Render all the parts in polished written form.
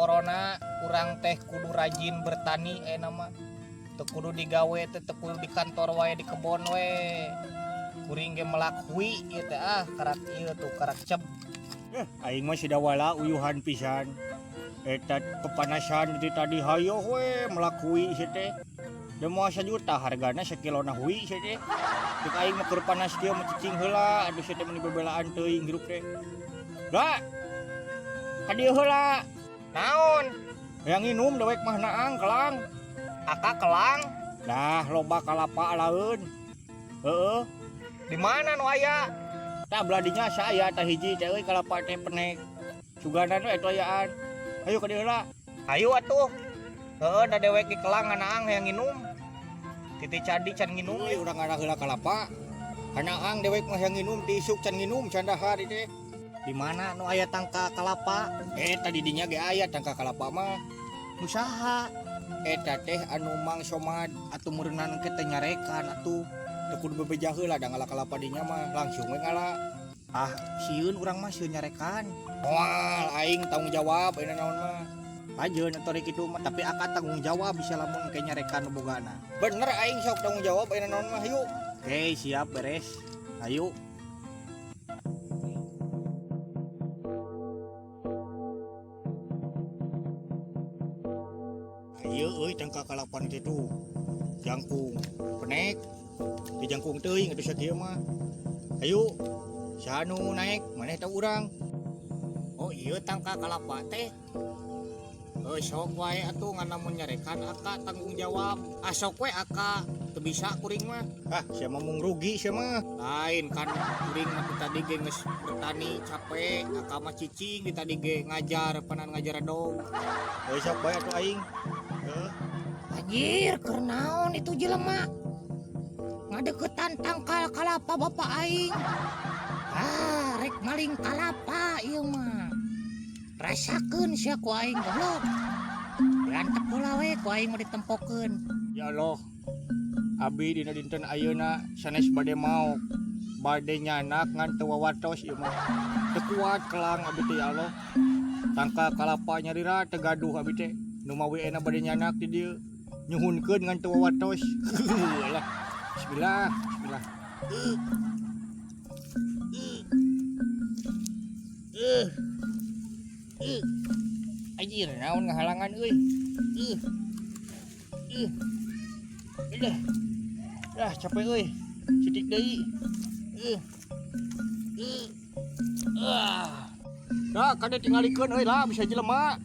corona urang teh kudu rajin bertani ayeuna mah. Teu kudu digawe teh, teu kudu di kantor wae, di kebon we. Kuring ge melak hui ieu teh ah, karak ieu tuh karak ceb. Aing mah si Dawala uyuhan pisan. Eta kepanasan di tadi hayo we melak hui si teh. Da moal sajuta hargana sakilona hui si teh. Cek aing mah keur panas kieu mah cicing heula, aduh si teh meni bebelaan teuing hirup teh. Da. Ka dieu heula. Naon? Hayang nginum dewek mah naang kelang. Aka kelang? Dah loba kalapa alaeun. Heeh. Di mana nu aya? Tah belah dinya asa aya tah hiji teh euy kalapa teh penek. Suganan we atuh ayaan. Hayu ka dieu heula. Hayu atuh. Heeh, da dewek di kelang nganaang hayang nginum. Titi cadi can nginum. Euy urang ngarah heula kalapa. Hanaang dewek mah hayang nginum ti isuk can nginum can dahar ieu teh. Di mana nu aya tangka kalapa? Eta di dinya ge aya tangka kalapa mah. Nu saha? Eta teh anu Mang Somad. Atuh meureunnan ke teh nyarekan atuh. Teu kudu bebeja heula da ngala kalapa dinya mah langsung we ngala. Ah, sieun urang mah sieun nyarekan. Moal aing tanggung jawab ayeuna naon mah. Ajeun atuh rek kitu mah, tapi aka tanggung jawab bisa lamun ke nyarekan nu bogana. Bener aing sok tanggung jawab ayeuna naon mah hayu. Oke, siap beres. Ayo. Ieu euy tangka kalapan teh tuh. Jangkung penek. Di jangkung teuing atuh sakieu mah. Ayo. Saha nu naek maneh tah urang. Oh iya tangka kalapa teh. Heuh sok wae atuh ngan lamun nyarekan aka tanggung jawab. Ah sok we aka teu bisa kuring mah. Ah sia mah mung rugi sia mah. Lain kan kuring mah tadi ge geus bertani capek, aka mah cicing di tadi ge ngajar panan ngajar dog. Heuh sok bae atuh aing. Heuh. Anjir, keur naon itu jelema? Ngadeukeutan tangkal kalapa bapak aing. Ah, rek maling kalapa ieu mah. Rasakeun sia ku aing goblok. Diantep heula we ku aing mah ditempokeun. Ya Allah. Abi dina dinten ayeuna sanes bade maok. Bade nyanak ngan teu wawatos ieu mah. Teu kuat kelang abi teh ya Allah. Tangkal kalapa nyarira teu gaduh abi teh. Nu mawi ayeuna bade nyanak di dieu. Nyuhunkeun ngan teu wawatos. Alah. Bismillah, bismillah. Anjir, naon ngahalangan euy. Udah. Dah capek euy. Sitik deui. Ah. Dah kade tingalikeun euy lah bisa jelema.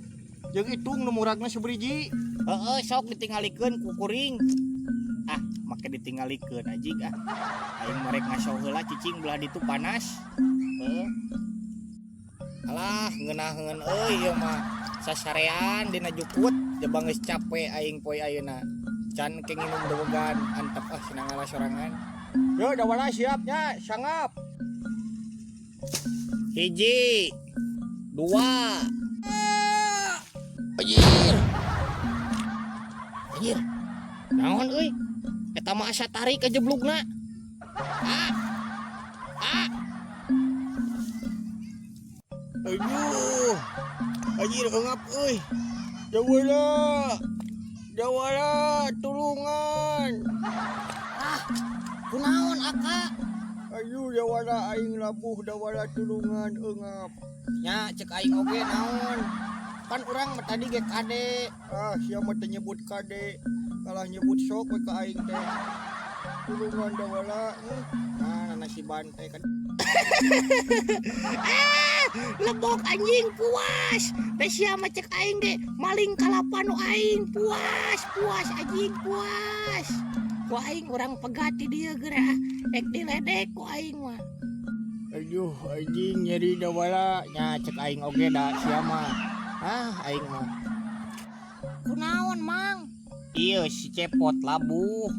Jeung itung nu muragna sabriji. Heeh, sok ditingalikeun ku kuring. Ah, make ditingalikeun anjing ah. Aing marek ngaso heula cicing belah ditu panas. Heeh. Alah, ngeunaheun euy ieu mah. Sasarean dina jukut, jebang geus capek aing poe ayeuna. Can ke nginum dewegan, antep ah cenah ngala sorangan. Yo Dawala siap nya, sangap. Hiji, dua. Anjir. Anjir. Naon euy? Eta mah asa tarik ajeblugna. Ah. Ah. Aduh. Anjir eungap euy. Dawala. Dawala tulungan. Ah, kunaon aka? Aduh Dawala aing labuh Dawala tulungan eungap. Nya cek aing oge naon? Pan urang mah tadi ge kade. Ah sia mah teu nyebut kade. Kalah nyebut sok we ka aing teh. Tulungan Dawala. Nah, nasiban teh kan. Ah, lebok anjing puas. Da sia mah cek aing ge maling kalapa nu aing puas, puas anjing puas. Ku aing urang pegat di dieu geura. Ek diledek ku aing mah. Aduh anjing nyeri Dawala. Nya cek aing oge da sia mah. Ah, aing mah. Kunaon, Mang? Ieu si Cepot labuh.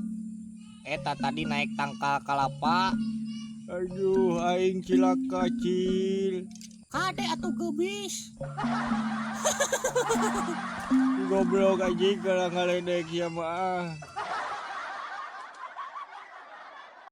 Eta tadi naik tangkal kalapa. Aduh aing cilaka cil. Kade atuh geubis. Goblok anjing kalah ngaledek sia mah.